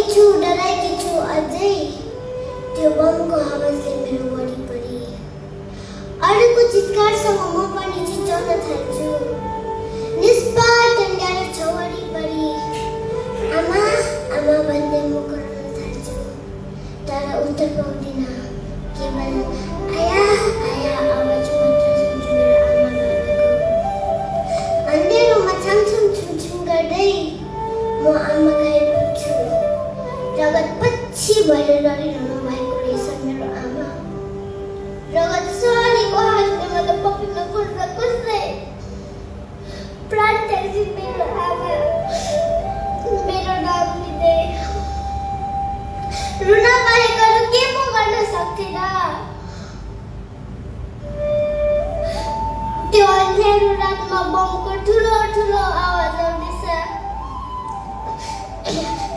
डराएकी छु अझै त्यो बमको आवाजले मेरो वरिपरि। अरूको चित्कारसँग म पनि चिच्याउन थाल्छु। निष्पाप टन्ड्याएर छ वरिपरि। आमा आमा भन्दै म कराउन थाल्छु, तर उत्तर पाउँदिन। केवल आया आया आवाज मात्र सुन्छु मेरो आमा बाबाको। अन्धेरोमा छमछम छुमछुम गर्दै म आमा कहाँ पुग्छु। रगत पछि भएर लडिरहनु भएको रहेछ मेरो आमा। रगत सरीको हातले मलाई पक्रिन खोज्दै प्राण त्याग्छिन् मेरो आमा। मेरो नाम लिँदै रुन बाहेक अरू के म गर्न सक्थिन। त्यो अँध्यारो रातमा बमको ठुलो ठुलो आवाज आउँदैछ।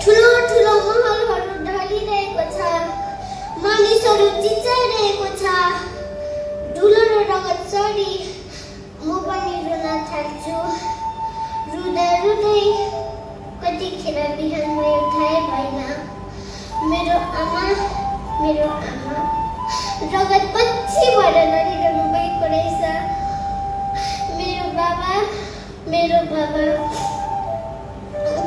ठुलो ठुलो महलहरू ढलिरहेको छ। मानिसहरू चिच्याइरहेको छ। धुलो र रगत सरी म पनि रुन थाल्छु। रुँदा रुँदै कतिखेर बिहान भयो थाहै भएन। मेरो आमा रगत पछि भएर लडिरहनु भएको रहेछ। मेरो बाबा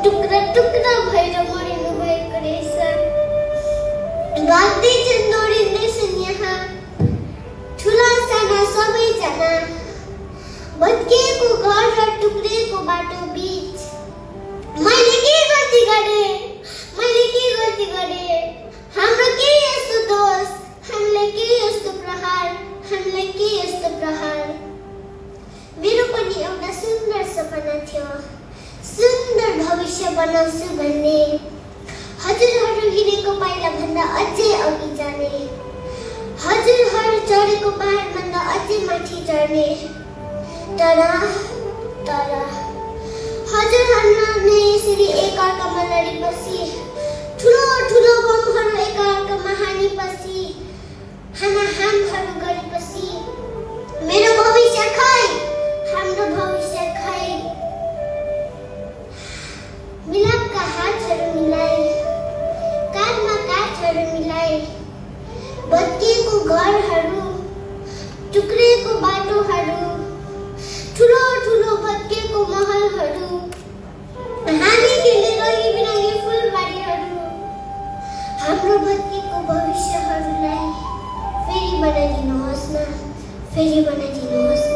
टुक्रा टुक्रा भएर मरिनु भएको रहेछ। भाग्दैछन् दौडिँदैछन् यहाँ ठुला साना सबैजना। भत्किएको घर र टुक्रिएको बाटो बीच मैले के गल्ती गरेँ? हाम्रो के यस्तो दोष? हामीलाई के यस्तो प्रहार? मेरो पनि एउटा सुन्दर सपना थियो। सुन्दर भविष्य बनाउँछु भन्ने। हजुरहरू हिँडेको पाइला भन्दा अझै अघि जाने। हजुरहरू चढेको पहाड भन्दा अझै माथि चढ्ने। तर हजुरहरूले यसरी एकअर्कामा लडेपछि, ठुलो ठुलो बमहरू एकअर्कामा हानेपछि, हानाहानहरू गरेपछि मेरो भविष्य खै? हाम्रो भविष्य खै? मिलापका हातहरू मिलाए, काँधमा काठहरू मिलाए, भत्किएको घरहरू, टुक्रिएको बाटोहरू, ठुलो ठुलो भत्किएको महलहरू, हामी खेल्ने रङ्गी बिरङ्गी फुलबारीहरू, हाम्रो भत्किएको भविष्यहरूलाई फेरि बनाइदिनुहोस् न, फेरि बनाइदिनुहोस्।